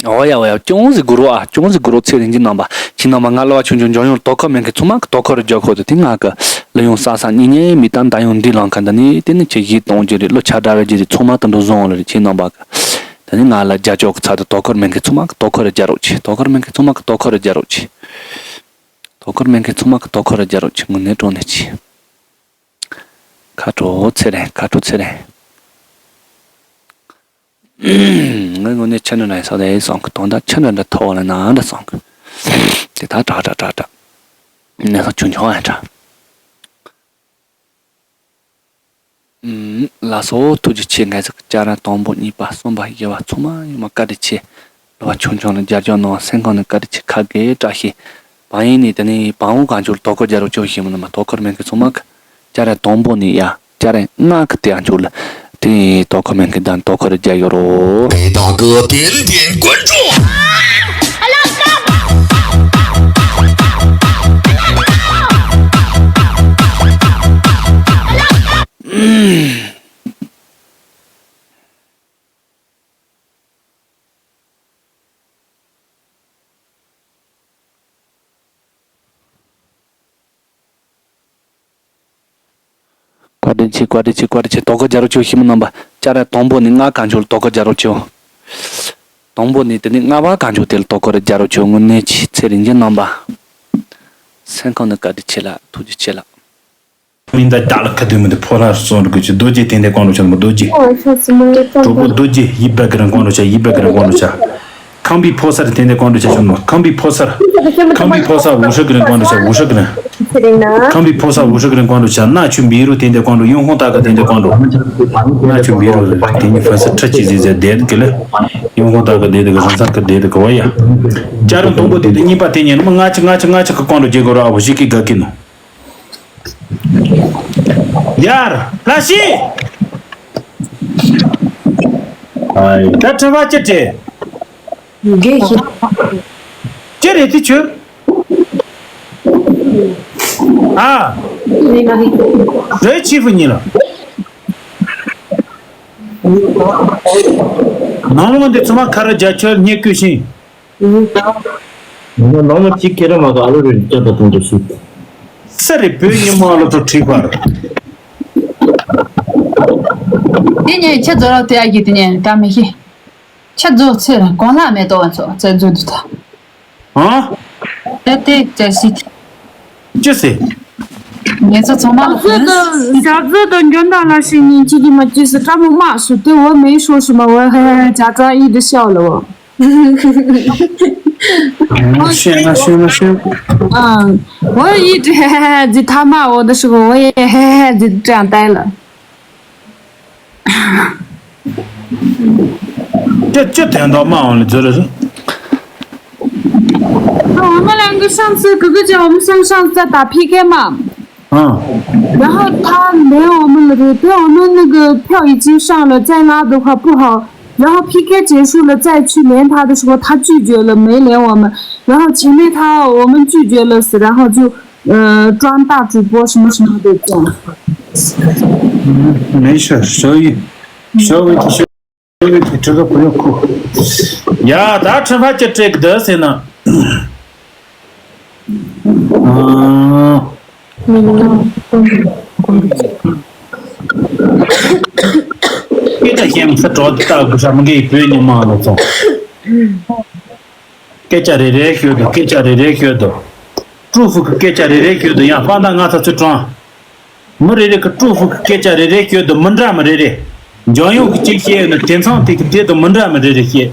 ཨོ་ཡ་ཨོ་ཡ། ཅུང་ཟིག་སྒུར་རོགས་ཨ། ཅུང་ཟིག་སྒུར་རོགས་ཚེ་རིང་གི་རྣམ་པ། ཁྱེད་རྣམ་པ་ང་གླུ་བ་ཆུང་ཆུང་འཇོན་ཡོང་དོ་ཁུར་མེད་མཁན་ཚང་མ་གི་དོ་ཁུར་རྒྱག་ཁོ་ཐུ་དེ་ང་གི་གླུ་ཡོང་ས་ས་གཉིས་ཉེ་མི་ཏན་ད་ཡོང་འདི་ལང་མཁན་ད་ནི་དེ་ནི་ཁྱེད་ཀྱིས་གཏོང་རྒྱུ་རེད། གླུ་ཆ་འདྲ་བའི་རྒྱུ་རེད། ཚང་མ་དུ་འགྲོ་བཟོ་འོང་རེད། ཁྱེད་རྣམ་པ་གི་ད་ནི་ང་ལ་རྒྱ་ཅོག་གི་ཚ་དུ་དོ་ཁུར་མེད་མཁན་ཚང་མ་གི་དོ་ཁུར་རྒྱག་རོགས་གྱིས། དོ་ཁུར་མེད་མཁན་ཚང་མ་གི་དོ་ཁུར་རྒྱག་རོགས་གྱིས། དོ་ཁུར་མེད་མཁན་ཚང་མ་གི་དོ་ཁུར་རྒྱག་རོགས་གྱིས། དངོས་གནས་དྲང་གནས་གྱིས། ཁ་དྲོ་ཚེ་རིང་། ཁ་དྲོ་ཚེ་རིང་། ངའི་ངོས་ནས་ཆུ་འདྲ་འདྲ་ཡིན་ས་རེད་བསམ་གི། དོན་དག་ཆུ་འདྲ་འདྲ་ཐོག་ལ་ན་འདྲ་བསམ་གི། དེ་ད་དྲག་དྲག་དྲག་དྲག་གནས་ཚང་ཆུང་ཆུང་ཡང་དྲག་ལགས་སོ། ཐུགས་རྗེ་ཆེ། ངས་ཟིག་ཅ་ར་དང་པོ་གཉིས་པ་གསུམ་པ་བཞི་པ་ཚང་མ་ཡོང་མ་བཀའ་དྲིན་ཆེ། ལོ་བ་ཆུང་ཆུང་ལ་རྒྱབ་སྐྱོར་གནང་སེམས་ཁོང་ནས་བཀའ་དྲིན་ཆེ། ཁ་དགེ་བཀྲ་ཤིས། བང་ཡིན་ནི་དེ་ནི་བང་བོ་གང་བྱུང་དོ་ཁུར་རྒྱག་རོགས་བྱོས་ཤིག་མི་ནི་མ་དོ་ཁུར་མེད་མཁན་ཚང་མ་གི་ཅ་ར་དང་པོ་ནི་ཡ། ཅ་ར་ལྔ་གི་དེ་ཡང་ཆོག་ལ། དེ་ནི་དོ་ཁུར་མེད་མཁན་དང་དོ་ཁུར་རྒྱག་ཡོད་རོ། དེ་དག་གི་དེ་འདྲའི་དཀོན་མཆོག་བཀའ་དྲིན་ཆེ། བཀའ་དྲིན་ཆེ། བཀའ་དྲིན་ཆེ། དོ་ཁུར་རྒྱག་རོགས་བྱོས་ཤིག་མི་རྣམ་པ། ཅ་ར་དང་པོ་ནི་ལྔ་གང་བྱུང་ལ་དོ་ཁུར་རྒྱག་རོགས་བྱོས། དང་པོ་ནི་དེ་ནི་ལྔ་པ་གང་བྱུང་དེ་ལ་དོ་ཁུར་རྒྱག་རོགས་བྱོས། དངོས་གནས་ཆེ། ཚེ་རིང་གི་རྣམ་པ། སེམས་ཁོང་ནས་བཀའ་དྲིན་ཆེ་ལ། ཐུགས་རྗེ་ཆེ་ལ། མི་འདའ་རྒྱ་ལ་ཁ་དུས་མི་འདི་ཕོ་ལྷ་སོང་རུ་གི་ཆུ་རྡོ་རྗེ་དེ་འདི་ཀོང་རུ་ཆུ་མོ་རྡོ་རྗེ། གྲོགས་པོ་རྡོ་རྗེ་ཡིབ་བ་གི་རང་ཀོང་རུ་ཆ་ཡིབ་བ་གི་རང་ཀོང་རུ་ཆ། ཁམ་བི་ཕོ་སར་དེ་འདི་ཀོང་རུ་ཆ་ཆུ་མོ་ཁམ་བི་ཕོ་སར། ཁམ་བི་ཕོ་སར་ཝུ་ཧྲི་གི་རང་ཀོང་རུ་ཆ་ཝུ་ཧྲི་གི་རང་། ཁམ་བི་ཕོ་སར་ཝུ་ཧྲི་གི་རང་ཀོང་རུ་ཆ་ན་ཆུ་བི་རུ་དེ་འདི་ཀོང་རུ་ཡོང་ཧོང་ཏ་གི་དེ་འདི་ཀོང་རུ། ན་ཆུ་བི་རུ་དེ་ནི་ཧྥན་སི་ཁྲི་ཆི་ཟི་ཟི་དེ་གི་ལེ། ཡོང་ཧོང་ཏ་གི་དེ་དེ་གི་རང་སར་གི་དེ་དེ་གི་བ་ཡ། ཅ་རུ་དུང་པོ་དེ་དེ་གཉིས་པ་དེ་ཉན་མ་ང་ཆི་ང་ཆི་ང་ཆི་གི་ཀོང་རུ་རྗེ་གོ་ར་ཨ་བོ་ཞིག་གི་ག་གི་ནོ། ཡར་ལྷ་ཤི། ད་ཁྲི་བ་ཅི་སྤྲད། དགེ་ཞིག་ཅི་རེད་དེ་ཆུ། ཨ། རེད་ཆི་ཕུ་ཉི་ལ། ནང་ལོགས་འདི་ཚང་མ་ཁ་ར་རྒྱ་ཆོལ་ཉེ་བཀོད་ཤིང་། ང་ནང་མ་གཅིག་ཁྱེད་རང་མ་ག་ཨ་རུ་རེ་སྐྱ་ད་གཏོང་དུ་སུ། ས་རེ་བོད་ཉི་མ་ལ་ཐོ་ཁྲི་པར། དེ་ཉིན་ཁྱེད་ཚོ་ར་དེ་ཨ་གི་དེ་ཉིན་ད་མི་ཤེས། ཁྱེད་ཚོ་ཚེ་ར་གོང་ལ་མེ་ཏོག་ཚོ་ཚེ་ཚོ་དུ་ཐ། ཨ། དེ་དེ་ཅེ་སི། ཅི་སི། ངེད་ཚོ་ཚང་མ་ལ་ཕན། རྒྱ་རྫི་དང་འཇོན་དང་ལ་ཞིག་ཉིན་གཅིག་གི་མ་ཅི་སི་ཀྲ་མོ་མ་སུ་དེ་འོ་མེ་ཤོ་སུ་མ་འོ་ཧེ་ཧེ་ཇ་ཙ་ཨི་དི་ཤའོ་ལ་འོ། ཤེས་ན་ཤེས་ན་ཤེས། ཨ། འོ་ཡི་ཏི་ཧེ་ཧེ་ཧེ་ཛི་ཐ་མ་འོ་དི་ཤི་གོ་འོ་ཡེ་ཧེ་ཧེ་ཧེ་ཛི་ཏྲང་ཏའི་ལ། ཅི་ཅི་དོན་དག་མ་འོང་ལ་ཛི་ལ་ཟི། 我们两个上次哥哥姐，我们上上次在打 P K 嘛，嗯。然后他连我们了，对，对我们那个票已经上了，再拉的话不好。然后 P K 结束了，再去连他的时候，他拒绝了，没连我们。然后前面他我们拒绝了，然后就呃装大主播什么什么的这样。嗯，没事，所以稍微稍微提这个不用哭。ཡ་ད་ཁྲི་ཕ་ཅི་སྤྲད་གི་འདུག་ཟེར་ན། ཨ། སྐད་ཆ་གཞན་མི་ཚེ་གྲོགས་དེ་ལྟ་དགོས་ས་མི་འགའི་བོད་ཉི་མ་ལ་སོང་། སྐད་ཆ་རེ་རེ་ཤོད་དོ། སྐད་ཆ་རེ་རེ་ཤོད་དོ། ཀྲུའུ་ཧྥུ་གི་སྐད་ཆ་རེ་རེ་ཤོད་དོ། ཡང་དཔང་རྟགས་ང་ཚོ་ཚུར་དྲངས། མི་རེ་རེ་གི་ཀྲུའུ་ཧྥུ་གི་སྐད་ཆ་རེ་རེ་ཤོད་དོ། མི་འདྲ་མི་རེ་རེ། འཇམ་དབྱངས་གི་གཅིག་བཤད་ཡོད་ན་དེང་སང་དེ་གི་དེ་དང་མི་འདྲ་མི་རེ་རེ་བཤད།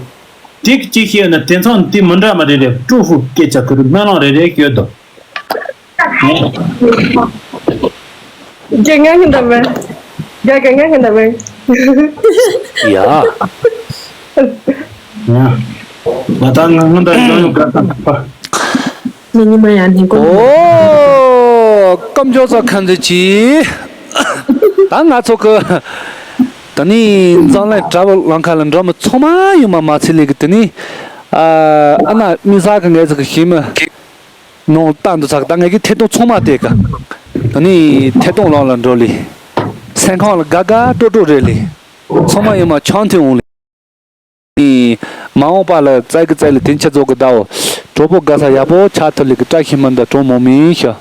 དེ་གི་གཅིག་བཤད་ཡོད་ན་དེང་སང་དེ་མི་འདྲ་མི་རེ་རེ། ཀྲུའུ་ཧྥུ་གི་སྐད་ཆ་ཁུ་རུ་སྨོན་ལམ་རེ་རེ་ཤོད་དོ། རྒན་ང་ཧིན་ད་མེ། རྒན་རྒན་ང་ཧིན་ད་མེ། ཡ། ང་ད་ང་ང་ད་ཡང་ཡང་ག་ད་པ། ནི་ཉི་མ་ཡང་ནི་གོ། ཨོ། སྐམ་ཅོག་ཚ་ཁན་ཚེ་ཅི། ད་ང་ཚོ་གི་ད་ནི་འཛམ་གླིང་དྲ་བ་ལང་ཁ་ལ་འགྲོ་མི་ཚང་མ་ཡོད་མ་མ་ཚད་ལས་གི་དེ་ནི་ཨ་ཨ་ན་མི་ས་གི་ངལ་ཚ་གི་ཞིམ་མི། ནང་ལྟ་འདུག་ཚགས། ད་ངས་ཀྱི་ཐད་གཏོང་ཚང་མ་དེ་ག་ད་ནི་ཐད་གཏོང་ལང་ལ་འགྲོ་ལི། སེམས་ཁང་ལ་དགའ་དགའ་སྤྲོ་སྤྲོ་རེད་ལི། ཚང་མ་ཡོད་མ་ཆང་ཐོན་འོང་ལི། མ་འོངས་པ་ལ་བཙལ་གི་བཙལ་ལི་དེ་ཆ་ཚོགས་གི་ཟླའོ། གྲོགས་པོ་དགའ་ས་ཡག་པོ་ཆགས་ཐུབ་ལི་གི་བཀྲ་ཤིས་སྨོན་འདུན་གྲོགས་མོ་མིན་ཤ།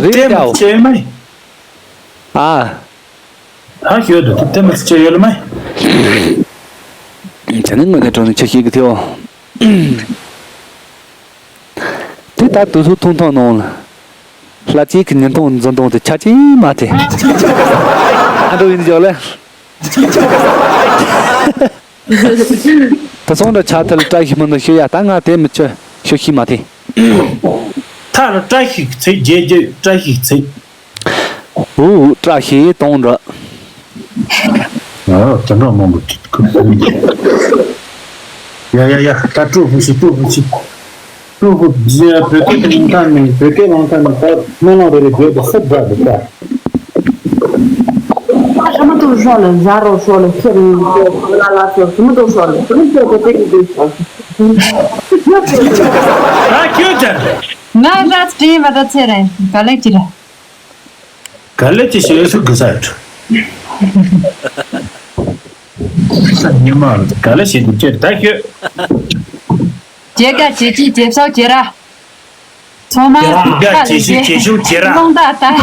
རེད་ཡའོ། ཨ། ཧ་ཤོད་དུ་དེ་མི་སྲིད་ཡོད་ལ་མ། ཇ་ནི་ངོ་ནས་གྲོང་ནས་ཆ་ཤེས་ཀྱི་ཐེའོ། དེ་ལྟར་དུས་སུ་ཐུང་ཐུང་ནང་ལ། ལྷ་སྐྱིད་ཀྱི་ཉིན་ཐུང་འཛིན་ཐུང་དེ་ཆ་ཅིག་མ་དེ། ཨ་འགྲོ་ཡིན་འཇོག་ལེ། ད་སོང་འདྲ་ཆ་ཐལ་བཀྲ་ཤིས་སྨོན་འདུན་ཞུ་ཡ། ད་ང་དེ་མི་ཆོ་ཞུ་ཤི་མ་དེ། ཐ་ལ་བཀྲ་ཤིས་ཚེ་རྒྱལ་རྒྱལ་བཀྲ་ཤིས་ཚེ། འུ་བཀྲ་ཤིས་གཏོང་འདྲ། ཨ་དེ་འདྲ་མང་པོ་ཁུ་ཁུ་ཡ་ཡ་ཡ། ད་ཀྲུའུ་ཧྥུ་ཤི་ཀྲུའུ་ཧྥུ་ཤི། ཀྲུའུ་ཧྥུ་ཇི་བོད་སྐད་ཀྱི་ལུང་ཐང་ནས་བོད་སྐད་ལུང་ཐང་ནས་ད་སྨོན་ལམ་རེ་རེ་བརྗོད་དུ་ཧུབ་དགའ་འདུག་ད། ཨ་ཧྲ་མ་ཏོ་ཤོ་ལ་ཟ་རོ་ཤོ་ལ་ཁེ་རེ་ལ་ལ་ཤོ་ཧྲ་མ་ཏོ་ཤོ་ལ་ཧྲ་མ་ཏོ་ཏེ་ཀི་ཏེ་ཤོ། ད་ཁྱོད་ཅག་ང་ར་སྤྲིན་བ་ད་ཚེ་རིང་ག་ལེགས་ཅི་ར། ག་ལེ་ཅི་ཞེས་སུ་གི་ས་ཡོད། ཉི་མ་ག་ལེ་ཞེས་འདུག་ཅེས་ད་ཤོད། བྱེད་དགའ་བྱེད་ཅི་བྱེད་སོགས་བྱེད་ར། ཚང་མ་བྱེད་དགའ་བྱེད་ཤུགས་བྱེད་ཤུགས་བྱེད་ར། ལོང་ད་ད།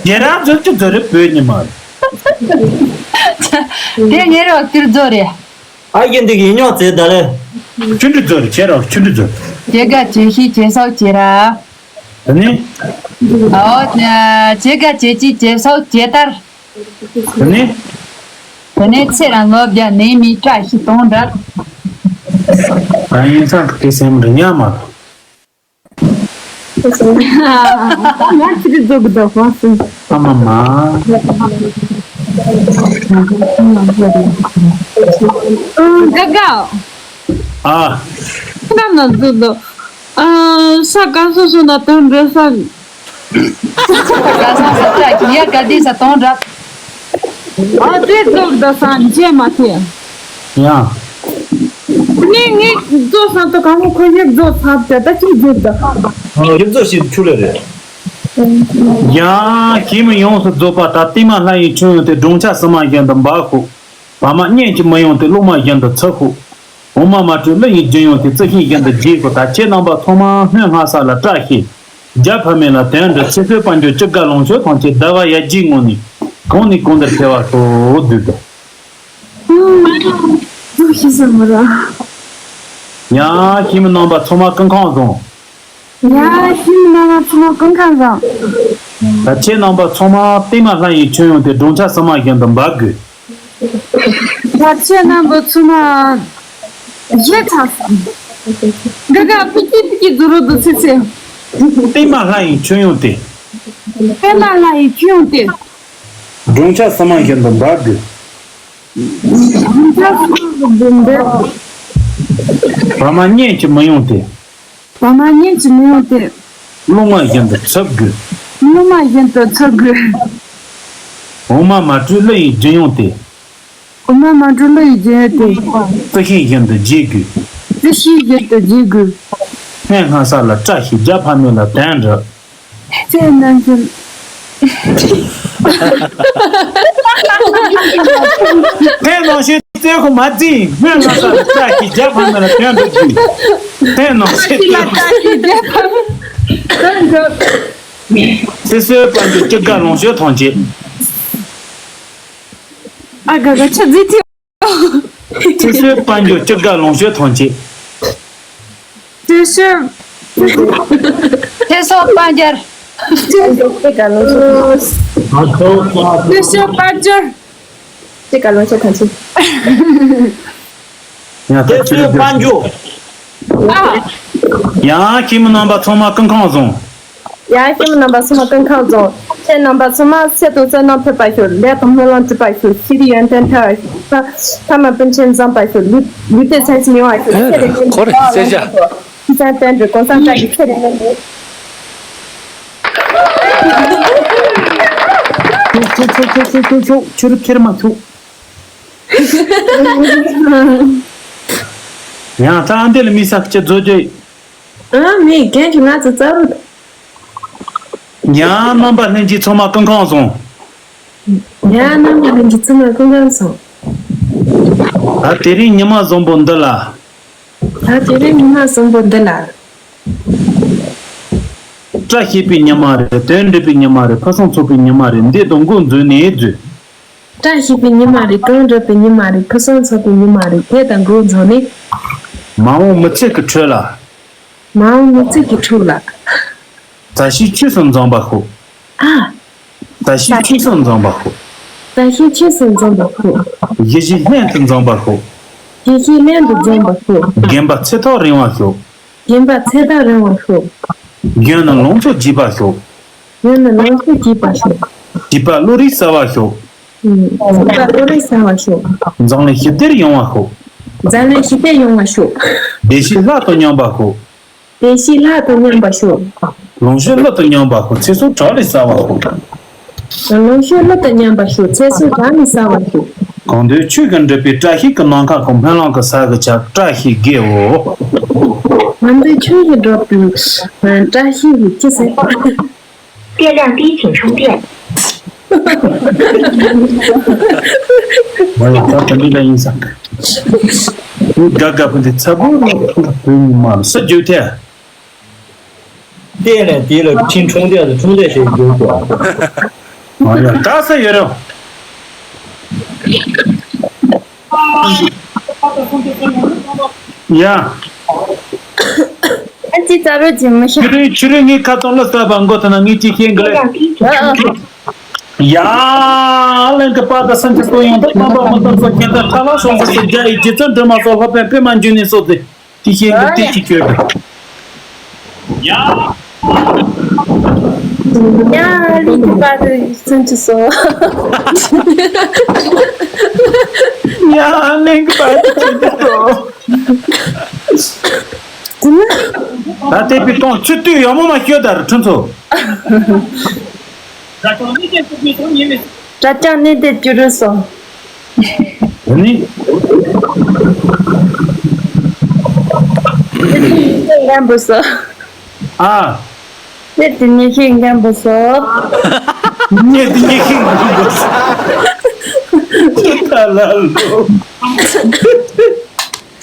བྱེད་ར་ཛོ་ཅི་ཛོ་རེ་བོད་ཉི་མ། དེ་ཉེ་རོ་ཏིར་ཛོ་རེ། ཨ་ཡེ་འདི་གི་ཉོག་ཙེ་ད་ལེ། ཆུ་འདྲི་ཛོ་རེ་བྱེད་ར་ཆུ་འདྲི་ཛོ་རེ། བྱེད་དགའ་བྱེད་ཤི་བྱེད་སོགས་བྱེད་ར། ད་ནི། ཨོ། བྱེད་དགའ་བྱེད་ཅི་བྱེད་སོགས་བྱེད་ལྟར། དེ་ནས། དེ་ནས་ཚེ་རང་ལོ་བརྒྱ་ནས་མི་བཀྲ་ཤིས་གཏོང་འདྲ། ད་ཡིན་ཙང་དེ་སེམས་རེ་ཉག་མ། ང་ཚེ་རིང་རྫོགས་ཀྱི་འདུག་ཧོ་སུ། ཨ་མ་མ། དགའ་དགའ། ཨ། ཁྱེད་རང་ན་འཛུལ་འདུག་ཨ། ས་ག་སོ་སོ་ན་དོན་འགྲོ་ས། ག་ས་ས་ཏྲ་གི་ཡ་ག་དེ་ས་དོན་འདྲ། ཨ་དེ་རྫོགས་ད་ས་མཇལ་མ་ཐེ། ཡ། ངས་ངས་རྫོགས་ས་ཏོ་ག་མོ་ཁོ་ཡེ་རྫོགས་ས་ཏེ་ད་ཅི་རྫོགས་ད། ཡེ་རྫོགས་ཤིག་ཆུ་ལེ་རེད། ཡ། ཁྱིམ་ཡོངས་སུ་རྫོགས་པ་ད་ཏི་མ་ལྷ་ཡི་ཁྱོན་ཡོངས་ཏེ་སྒྲུང་ཆ་སི་མ་བཞིན་དུ་འབར་ཤོག་བ་མ་གཉན་གྱི་མི་ཡོང་སྟེ་གློག་མ་བཞིན་དུ་ཚ་ཤོག་འོ་མ་མ་དྲོས་ཀླུ་ཡི་རྒྱུན་ཡོང་སྟེ་རྩི་ཤིང་བཞིན་དུ་རྒྱས་ཤོག་ད་ཁྱེད་རྣམ་པ་ཚང་མ་སྨོན་སྔ་ས་ལ་བཀྲ་ཤིས་རྒྱ་ཕ་མེས་ལ་དོན་འགྲུབ། ཚེ་བསོད་དཔལ་འབྱོར་ཅི་དགར་ལོངས་སྤྱོད་ཐམས་ཅད་ཟླ་བ་ཡར་རྒྱས་ངང་ནས་གོང་ནས་གོང་དུ་འཕེལ་བར་ཤོག་འདུག་ཏུ། ཡང་ཁྱིམ་རྣམ་པ་ཚང་མ་སྐུ་ཁམས་བཟང་། ཡ། ཁྱིམ་རྣམ་པ་ཚང་མ་སྐུ་ཁམས་བཟང་། ད་ཁྱེད་རྣམ་པ་ཚང་མ་ཏི་མ་ལྷ་ཡི་ཁྱོན་ཡོངས་ཏེ་སྒྲུང་ཆ་སི་མ་བཞིན་དུ་འབར་དགོས། ད་ཁྱེད་རྣམ་པ་ཚང་མ་ཞེ་ཚ་སོང་། དགའ་དགའ་ཕི་ཀི་ཕི་ཀི་རྫུ་རུ་རྫུ་ཚི་ཚི། ཏི་མ་ལྷ་ཡི་ཁྱོན་ཡོངས་ཏེ། ཏི་མ་ལྷ་ཡི་ཁྱོན་ཡོངས་ཏེ། སྒྲུང་ཆ་སི་མ་བཞིན་དུ་འབར་དགོས། སྒྲུང་ཆ་སི་མ་བཞིན་དུ་འབར་དགོས། བ་མ་གཉན་གྱི་མི་ཡོང་སྟེ། བ་མ་གཉན་གྱི་མི་ཡོང་སྟེ། གློག་མ་བཞིན་དུ་འཚུབ་དགོས། གློག་མ་བཞིན་དུ་འཚུབ་དགོས། འོ་མ་མ་དྲོས་ཀླུ་ཡི་རྒྱུན་ཡོང་སྟེ། འོ་མ་མ་དྲོས་ཀླུ་ཡི་རྒྱུན་ཡོང་སྟེ། རྩི་ཤིང་བཞིན་དུ་རྒྱས་དགོས། རྩི་ཤིང་བཞིན་དུ་རྒྱས་དགོས། སྨན་སྔ་ས་ལ་བཀྲ་ཤིས་རྒྱ་ཕ་མེས་ལ་དོན་འགྲུབ། ཚེ་ནང་བཞིན། ཚེ་ནང་བཞིན་རྩེ་ཁོ་མ་འཛིན་སྨོན་ལམ་ས་ལ་བཀྲ་ཤིས་རྒྱ་ཕ་མེས་ལ་དོན་འགྲུབ་དགོས། ཚེ་ནང་བཞིན་ལ་བཀྲ་ཤིས་རྒྱ་ཕ་མེས་དོན་འགྲུབ། ཚེ་བསོད་དཔལ་འབྱོར་སྐྱིད་དགའ་ལོངས་སྤྱོད་ཐམས་ཅད། ཨ་དགའ་དགའ་ཆ་རྫི་ཐི། ཚེ་བསོད་དཔལ་འབྱོར་སྤྱི་དགའ་ལོངས་སྤྱོད་ཐམས་ཅད། ཚེ་བསོད། ཚེ་བསོད་དཔལ་འབྱོར། ཚེ་བསོད་སྤྱི་དགའ་ལོངས་སྤྱོད། ཚེ་བསོད་དཔལ་འབྱོར། སྤྱི་དགའ་ལོངས་སྤྱོད་ཐམས་ཅད། ཡང་ཚེ་བསོད་དཔལ་འབྱོར། ཨ། ཡང་ཁྱིམ་རྣམ་པ་ཚང་མ་ཀུན་ཁང་བཟང་། ཡང་ཁྱིམ་རྣམ་པ་ཚང་མ་ཀུན་ཁང་བཟང་། ཁྱེད་རྣམ་པ་ཚང་མ་སད་དུ་བསོད་ནམས་ཕེབས་པ་ཤོག་ལས་དང་སྨོན་ལམ་འགྲུབ་པ་ཤོག་ཤེས་རིག་ཡོན་ཏན་འཕེལ་བ་ཤོག་ཕ་མ་སྤུན་མཆེད་འཛོམས་པ་ཤོག་ལུས་ལུས་བདེ་ཚན་ཞིག་མྱོང་བ་ཤོག་ཚེ་རིང་ལྡན་ཁོ་རེ་གསལ་བྱ། ཤི་ཚན་བསྟན་འགྲོ་གོང་ས་མཆོག་གི་ཚེ་རིང་ལྡན་ཤོག་ཤོག་ཤོག་ཤོག་ཤོག་ཤོག་ཤོག་ཤོག་ཁྱོད་རུ་ཁྱེར་མ་ཐུབ། ཡང་ད་ཨ་འདི་ལ་མི་ས་ཁྱེད་བཟོ་རྒྱུ། ཨ་མི་རྒན་གྱི་ང་ཚོ་རྩ་རུ། ཡང་རྣམ་པ་ལྷན་རྒྱས་ཚང་མ་ཀུན་ཁང་བཟང་། ཡང་རྣམ་པ་ལྷན་རྒྱས་ཚང་མ་ཀུན་ཁང་བཟང་། ད་དེ་རིང་ཉི་མ་བཟང་པོ་འདི་ལ། ད་དེ་རིང་ཉི་མ་བཟང་པོ་འདི་ལ། བཀྲ་ཤིས་པའི་ཉི་མ་རེད། དོན་འགྲུབ་པའི་ཉི་མ་རེད། ཕུན་སུམ་ཚོགས་པའི་ཉི་མ་རེད། འདི་དང་འགོ་འཛུགས་ནས་འཛུལ། བཀྲ་ཤིས་པའི་ཉི་མ་རེད། དོན་འགྲུབ་པའི་ཉི་མ་རེད། ཕུན་སུམ་ཚོགས་པའི་ཉི་མ་རེད། དེ་དང་འགོ་འཛུགས་ནས། མ་འོངས་མི་ཚེ་གི་ཁྲོད་ལ། མ་འོངས་མི་ཚེ་གི་ཁྲོད་ལ། མཛའ་བཤེས་ཆོས་སུ་འཛོམས་པ་ཤོག་ཨ། མཛའ་བཤེས་ཆོས་སུ་འཛོམས་པ་ཤོག་མཛའ་བཤེས་ཆོས་སུ་འཛོམས་པ་ཤོག་གཞིས་བྱེས་ལྷན་དུ་འཛོམས་པ་ཤོག་གཞིས་བྱེས་ལྷན་དུ་འཛོམས་པ་ཤོག་རྒན་པ་ཚེ་ཐག་རིང་བ་ཤོག་རྒན་པ་ཚེ་ཐག་རིང་བ་ཤོག་གཞོན་ནུ་ལང་ཚོ་རྒྱས་པ་ཤོག་གཞོན་ནུ་ལང་ཚོ་རྒྱས་པ་ཤོག་བྱིས་པ་བློ་རིག་གསར་བ་ཤོག་བྱིས་པ་བློ་རིག་གསར་བ་ཤོག་འཛམ་གླིང་ཞི་བདེར་ཡོང་བ་ཤོག་འཛམ་གླིང་ཞི་བདེར་ཡོང་བ་ཤོག་བདེ་སྐྱིད་ལྷ་དང་མཉམ་པ་ཤོག་བདེ་སྐྱིད་ལྷ་དང་མཉམ་པ་ཤོག་ལོངས་སྤྱོད་ཀླུ་དང་མཉམ་པ་ཤོག་ཚེ་སྲོག་བྲག་ལས་གསལ་བ་ཤོག་ལོངས་སྤྱོད་ཀླུ་དང་མཉམ་པ་ཤོག་ཚེ་སྲོག་བྲག་ལས་གསལ་བ་ཤོག་གང་འདོད་ཆོས་ཀྱི་འགྲུབ་པའི་བཀྲ་ཤིས་ཀྱི་ནམ་མཁའ་གང་སྨོན་ལམ་གྱི་ས་གི་ཆར་བཀྲ་ཤིས་རྒྱལ་བོ། གང་འདོད་ཆོས་ཀྱི་འགྲུབ་པའི་བཀྲ་ཤིས་ཀྱི་ཅི་ཟེར། 电量低，请充电。 མ་ཡོང་ད་ད་འདི་ལ་ཡིན་ས། དགའ་དགའ་པོ་འདི་ཚ་པོ་ནི་བུ་མོ་མ་ལ་ས་རྒྱུ་ཐལ། བལྟས་ནས་དེ་ལ་ཕྱིན་འཁྲུངས་ལྡན་དུ་འཁྲུངས་ལྡན་ཞེས་བརྗོད་དོ། མ་ཡོང་ད་ས་ཡོད་རེད། ཡ། ཨ་ཅེ་ཙ་རོ་ཅི་མི་ཤེས། ཕྱི་རོལ་ཕྱི་རོལ་ངའི་ཁ་ཐོག་ལ་ས་བ་མགོ་ཐ་ན་ངའི་ཅི་ཤེས་འགི་ལེ། ཨ་ཨ། ཡ། གླིང་གི་པ་དང་སེམས་ཀྱི་སྟོད་ཡོངས་དང་རྣམ་པ་མི་རྟག་སོགས་ཁྱད་དང་ཁ་ལ་སོགས་སུ་རྒྱ་ཡི་རྗེ་བཙུན་སྒྲོལ་མ་སོགས་ལྷག་པའི་པད་མ་འཇུ་ནས་སོགས་ཏེ། ཅི་ཤེས་འགི་ལེ་ཅི་ཁྱོད་ཀྱི། ཡ། ཡ་གླིང་གི་པ་དང་སེམས་ཀྱི་སོ། ཡ་གླིང་གི་པ་དང་སེམས་ཀྱི་སོ། ད་ལྟའི་པི་ཏོང་ཆུ་དུས་ཡག་མོ་མ་ཤོད་ད་ར་ཁྲུན་ཚོ། དྲ་རྒྱ་གནས་དེ་བཅུ་རུ་སོ། ད་ནི། རྒན་པོ་སོ། ཨ། དེ་དེ་ཉི་ཤིང་རྒན་པོ་སོ། ཉེ་དེ་ཉི་ཤིང་རྒན་པོ་སོ། ཅི་ད་ལ་ལོ།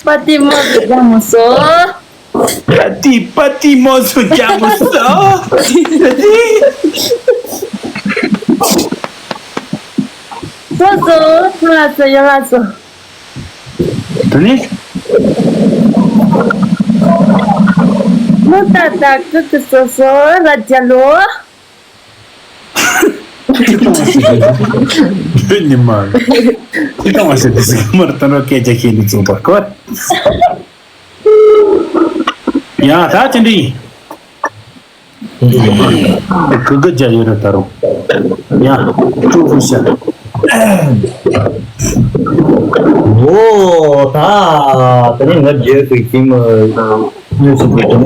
པ་ཏི་མོ་དེ་རྒན་མོ་སོ། པ་ཏི་པ་ཏི་མོ་སོ་རྒན་མོ་སོ། སོ་སོ་ཐུ་ལ་སོ་ཡ་ལ་སོ། དེ་ནས། མུ་ཏ་ཏ་ཀུ་ཀུ་སོ་སོ་ལ་རྒྱ་ལོ། ཁྱི་སྟོང་བ་ཞིག་རེད། བོད་ཉི་མ་རེད། ཁྱི་སྟོང་བ་ཞིག་རེད་ཟེར་མར་ད་ནོར་སྐད་ཆ་ཤེས་ནས་བཙུགས་པ་ཁོ། ཡ་ད་ཅི་འདྲ་ཡིན། གུ་གུ་རྒྱ་ཡོད་རེད་ད་རུང་། ཡ། ཀྲུའུ་ཧྥུ་ཤ། འོ་ད། དེ་ནས་ང་རྒྱལ་སྲིད་ཀྱི་མི་གཉིས་སུ་གི་དེ་ནས་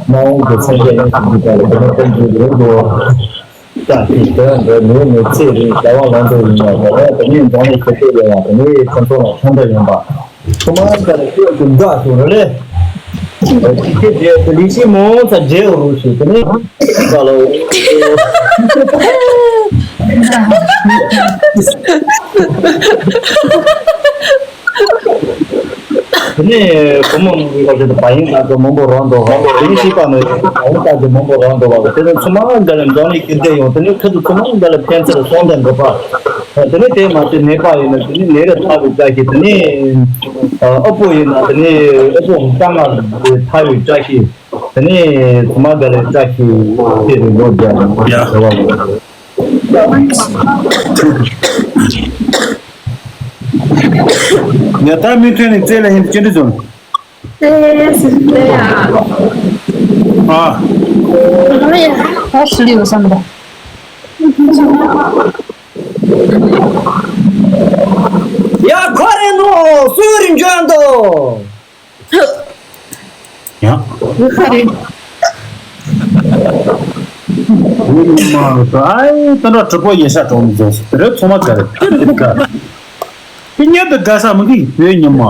མ་འོངས་ཀྱི་ཚན་རིག་གནས་ཚུལ་འདི་དག་ལ་དེ་ནས་དཔལ་འབྱོར་རེད་འགྲོ། ད་དེ་དོན་འདི་ནུས་མེད་ཚེ་རིང་བྱ་བ་ལམ་དུ་ཡིན་ཡང་དེ་ནས་དེ་ནས་འཛམ་གླིང་ཞི་བདེ་ཡོང་བ་དེ་ནས་ཁོ་ཚོ་ལ་ཕན་ཐོགས་ཡོང་བ། ཁོ་མ་ཁ་ལ་ཤོད་ཀྱི་འདྲ་ཞིག་རེད། ཅི་ཁྱེད་རྒྱལ་དུ་ལི་ཤི་མོ་ཚ་རྒྱལ་རུ་ཞིག་དེ་ནས་ཁ་ལ་འོ། དེ་ནས་བུ་མོ་མང་པོའི་སྐབས་དེ་བ་ཡིན་ལ་དུ་མང་པོ་རང་འདུག་བ། དེ་ནས་ཤི་པ་ནས་བ་ཡིན་ལྟ་དུ་མང་པོ་རང་འདུག་བ། དེ་ནས་ཚོ་མ་འགའ་ལ་འཛམ་གླིང་ཞི་བདེ་ཡོང་དེ་ནས་ཁྱེད་དུ་ཚོ་མ་འགའ་ལ་ཕན་ཚུན་སོང་དང་འགོ་པ། དེ་ནས་དེ་མ་ཚད་ནད་པ་ཡིན་ན་དེ་ནས་ནད་རིགས་ཐར་བའི་བཀྲ་ཤིས། དེ་ནས་ཨ་ཨ་པོ་ཡིན་ན་དེ་ནས་ཨ་པོ་དཀའ་ངལ་ཐར་བའི་བཀྲ་ཤིས། དེ་ནས་ཚང་མ་ག་ལེར་བཀྲ་ཤིས་ཐེབས་ནས་ལོ་བརྒྱ་ཡ། བྱ་བ། ཡ་ད་མི་ཐོན་ནས་རྩེ་ལ་ཡིན་ཅི་འདྲ་བྱུང་། ཨ། ཨ་ཧྲི་ལི་བ་སམ་ར། ཡ་ཁོ་རེ་ནོ་སུ་རིན་འཇོན་དོ། ཡ། ཁ་རེ། ཉི་མ་ཨའི་ད་འདྲ་གྲི་པོ་ཡེ་ཤ་གྲོང་མི་རྫོགས་སུ་དེ་རེ་ཚོ་མ་ག་རེ་དེ་རེ་དེ་ག་དེ་ཉལ་དུ་དགའ་ས་མི་གི་བོད་ཉི་མ།